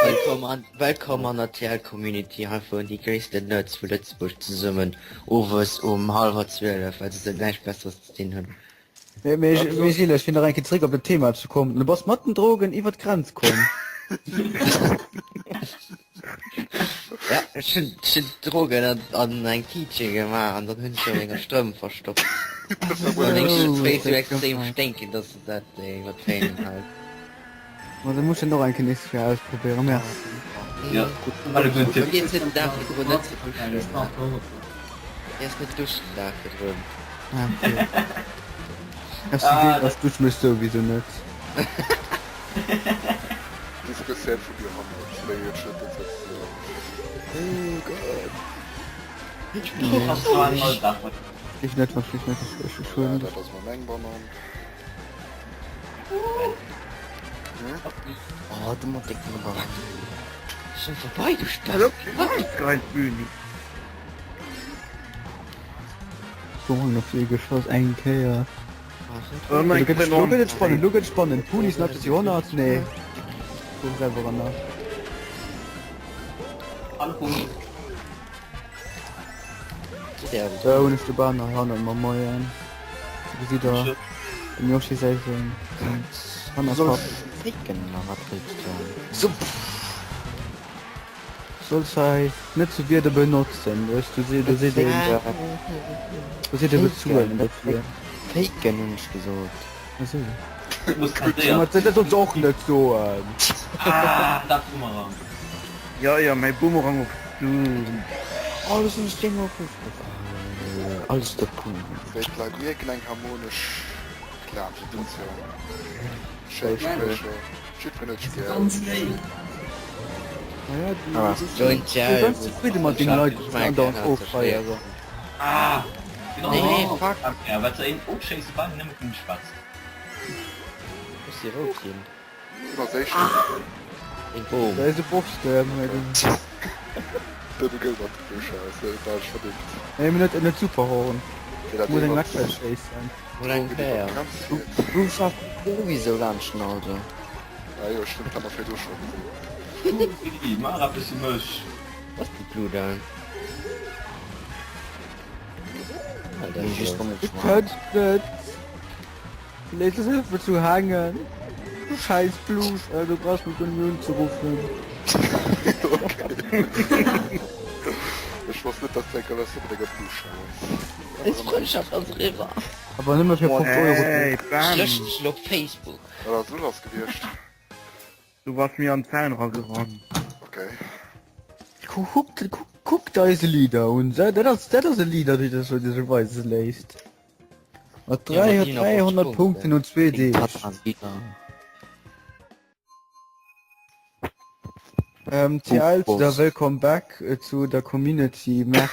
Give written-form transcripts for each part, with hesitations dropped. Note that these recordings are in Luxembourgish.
Wellkomm an, wellkomm an der TL Community, hei fueren déi gréissten Nerds vu Lëtzebuerg zesummen, owes um hallwer 12, well se näischt besseres ze dinn hunn. Mee, mee, mee Gilles, fir nach eng Kéier zréck op dat Thema ze kommen, Du bass mat den Drogen iwwer d'Grenz komm. Ja, ech hunn, ech hunn Drogen an, an eng Tiitche gemaach an dann hunn ech se a menger Strëmp verstoppt. An meng Strëmp wéi sou extrem sténken, dass se dat iwwer d'Tréinen hält. Ma da muss ech dat och eng Kéier nächst Kéier ausprobéieren. Merci. Ja, vergiess net den Dag virdrun net ze duschen. Vergiess net duschen den Dag virdrun. Ah, okay. Ech si géint, ech dusche mech souwisou net. Diskussioun vum Joerhonnert, wéi et schéngt dat ze soen. Oh Gott. Géif net verstinn, ech Ja, hunn. dat ass mol meng Banann. Oh, du mat décken Banann. Schon vorbei, du Spaß. So hunn op si geschoss eng Kéier. Lo gëtt et lo gëtt et spannend, lo gëtt et spannend. Puni sniped des Joerhonnerts? Nee. Koum selwer ran nach. Da hunn ech de Banner hannert mer moien. Gesitt der dem Yoshi säi seng Hannerkapp. Faken oder wat wëlls du? So. Solls hei net zu Wierder benotzen, weess du si do seet een do seet ee bezuelen dofir. Faken hunn ech gesot. Ah sou. Ma dat solls och net soen. Ah dat Boomerang. Jo jo mäi Boomerang op du. Alles un Sténg op alles de Punkt. Wéi bleift iergend eng harmonesch Clansituatioun? Schéi Gespréicher, jiddwereen huet sech gär. Naja, du bist ganz zefridde mat deene Leit, déi sech andauernd offeieren. Ah! Nee, fuck! Ja, wat se een ofschéisse war nëmme vum Schwätz. Muss déi rout ginn. Iwwer séichten. Eng Boom. Da is e Bofstem. De gëtt mat de Bouche aus, dat war ech verdéngt. Nee, mee net net Superhorn. Fir dat Muss eng iwwer Meckler schéissen. Mol eng Drogen iwwer Kéier. d'Grenz fiert. Du schaffs souwisou laanscht den Auto. Ah jo, stimmt, hat mer virdru scho gesinn. Pudi, maach eppes fir mech! Was die Bluder? Du kënns net. Léiss es net zu hängen. Du scheiß Blusch, äh, du brauchst mich guer net méi unzeruffen. Okay. Ech wosst net, dass du eng Relatioun mat enger Blusch hues. Eis Frëndschaft ass eriwwer. Awer nëmme fir 50 Euro. Hey, Ech Ben! löschen dech elo op Facebook. Wat ass elo lass gewiescht? Du bass mir an d'Zänn ragerannt. Okay. Kuck, kuck, kuck eise Leader un. Dat ass, dat ass e Leader, dee sech esou weise léisst. Mat 300 Punkten un zwee Deeg. Ähm, TL zu der Welcome back äh, zu der Community März.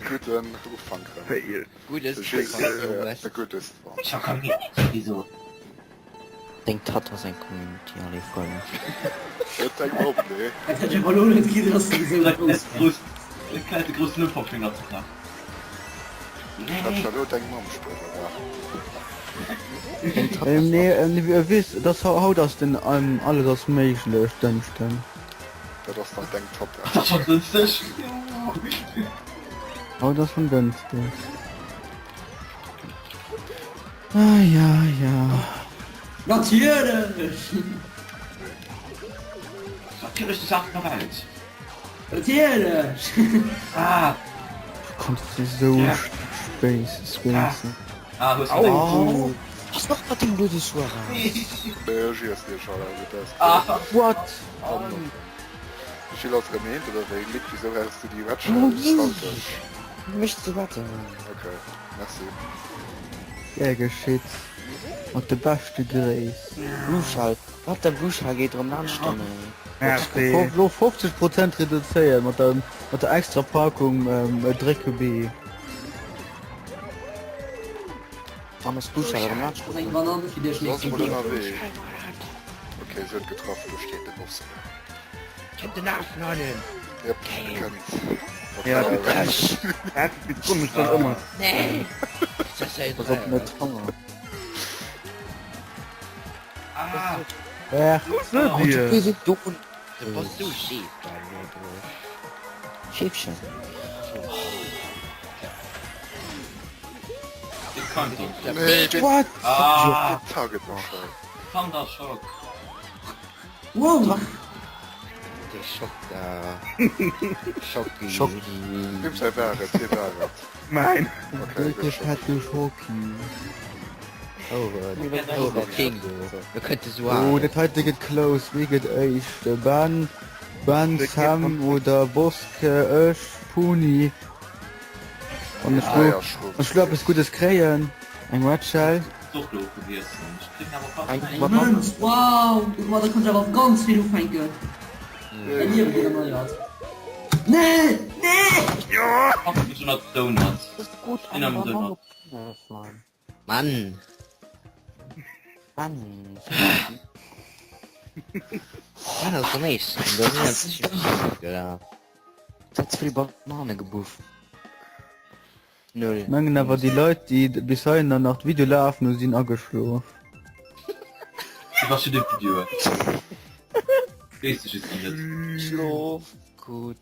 Gudden Ufank. Fail. Gutes Äh, gutes. Ich hab Community, wieso? Deng Tatt ass eng Community, allez Freunde. Dat denk mer op, nee. Dat hätt ech awer elo net geduecht, dass du esou grouss wars. De groussen Ufank ass nach. Hat schon elo deng Mamm spueren, wa? Deng Tatt Ähm, ass nee, och. ähm, wie weess, dass haut ass den ähm, alles ass méiglech Dënschden. Dat ass dann deng Tatta. Ass dat schon Dënschdeg? Haut ass schon Dënschdeg. Ah ja, ja. Natierlech! Natierlech de Saach der Welt. Natierlech! Ah! Du kanns du sou Ja. space spacen. Ah, hues du Oh! Was macht mat dem blöde Suarez? Nee, ech iess dee schon, also dat. Ah! What? Gilles ass erëm eent oder wéi? Luc, wisou häls du déi Ratchet? Mech ze retten. Okay, merci. Gär geschitt. Mat de beschte Gréiss. Blueschall, wat der Blueschall geet erëm laanscht an ey. Merci. Lo 50 Prozent reduzéiert mat der mat der extra Packung drécke B. Wann ass Blueschall erëm laanscht Ass eng Banann fir dech Du ass nächste mol Kéier. ënnerwee. Ok. Okay, se huet getraff, do steet de Boss. Kennt den Afen hannen! Yep, kënnt. Ja, dat gëtt komesch dann ëmmer. Nee! Pass op net hanner. Ah! Ech Oh, dir. Du bass sou schief beim Nobruch. Schiefchen. Dit kann doch. Nee, den What? Ah! Target war schei. Thundershock. Wow! Dee Schock da. Schocki. Schocki. Wem säi war et? Hie war et. Mäin. Okay, Dicke gutt. fette Schocki. Oh, oh, Kingo. Du könntest so Oh, dat heite gëtt close. Wie gëtt éischt? De Ben, Ben, Sam oder Boske, ech, Puni. An ech Ah, lo, ja, Schrumm. ech lo eppes Guddes kréien. Eng Red Shell. Doch lo gewiesen. Ich krieg awer fast Eng eng. Banane. Mönz, wow! Domadder konnt ech awer ganz vill ufänken. Mäi Liewe gëtt erneiert. Nee! Nee! Fuck, ich bin Donut. Gut, In am Donut. Mann. Mann! Mann. Mann, das ist am nächsten. Das ist ja. Das hat zu viel Banane gebufft. Null. Mengen awer déi Leit déi bis heihinner nach d'Video lafen hu sinn ageschlof. Iwwer verschidde Videoen. Weess ech es net. Schlof gut.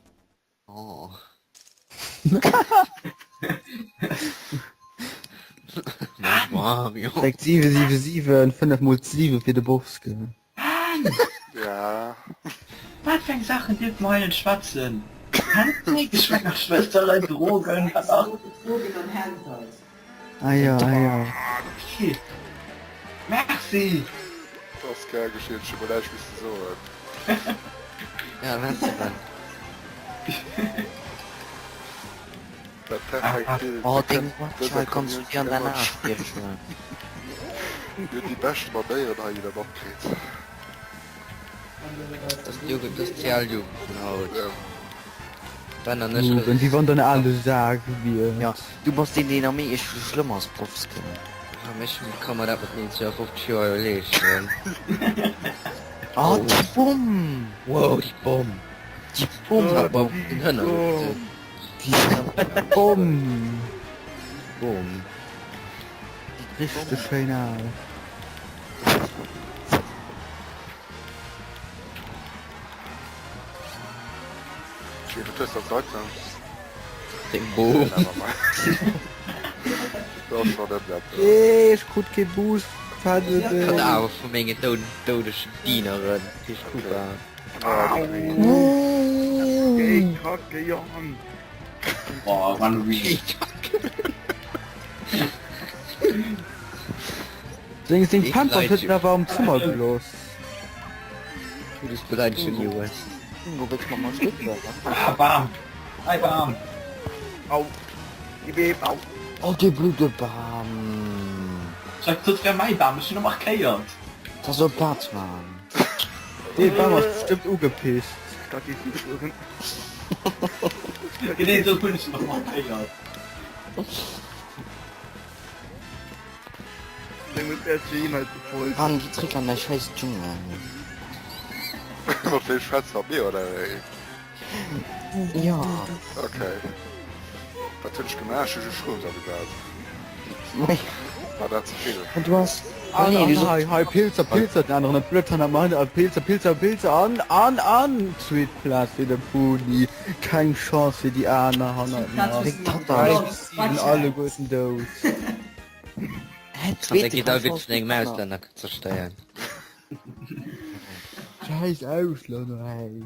Oh. Mario. Direkt 7 7 7 5 mol 7 fir de Bowske. Ja. Wat fir eng Saachen dierf mer hei net schwätzen? Handtag, Schwängerschwesteren, Drogen, wat nach? Drogen an Hentai. Ah ja, ah ja. Okay. Merci! Dat ass gär geschehen, ech hu mol näischt missen soen. Ja, merci Ben. Dat perfekt Bild. Oh, Da deng kënnt Watch dëser kannst du Community dir an ëmmer deiner Arsch Mir hunn déi bescht Manéieren hei jidder matkritt. Das ist Jugend, das ist die Jugend vun haut. Ja. Ben an ech Jugend, wéi wann der en ale Sak wier. Ja, du bass deen deen am meeschten schlëmm ass, Bowske. Ja, mech kann man dat mat 52 Joer jo leeschten. Oh, déi Bomm! Wow, déi Bomm! Déi Bomm! Ah, Bomm, den Hënner. Déi Bomm! Bomm. Richteg schéin al. Okay, du hues dat Leute. Deng Boom. Eee, ech krut kee Boost. Hat awer vu menge doudegen Dieneren. Tisch Kuba. Géi kacke Jan. Oh, one week. Seng seng Ich Pampers leid huet en awer am Zëmmer gelooss. Du bist beleidigt, Jonas. Wo willst du mal Stück Ah, bam! Hi, bam! Au. Gib ihm, au. Oh, dee blöde Bam. Sag, dat wär mäi Bam, ech hunn e markéiert. Dat ass e Batman. Dee Bam ass bestëmmt ugepisst. Dat is niet zo. Genee esou hunn ech en och markéiert. Mann, geh zréck an däi scheiß Dschungel. Mat wem schwätzt mat mir oder wéi? Ja. Okay. Wat hunn ech gemaach? Ech hu just Schrooms agesat. Mei. War dat ze vill? An du has. An, Nee, du an, sollst. hei, hei, Pilzer, Pilzer, den aneren huet Blëtz an am Hand, Pilzer, Pilzer, Pilzer, an, an, an, zweet Plaz fir de Puni, keng Chance fir déi aner hannert mer, Deng Tante 3 ass. bis 7, alleguerten dout. Hä, An da zweete geet keng all Chance vun fir engem déi aner. Auslänner zerstéieren. Scheiß Auslänner, ey.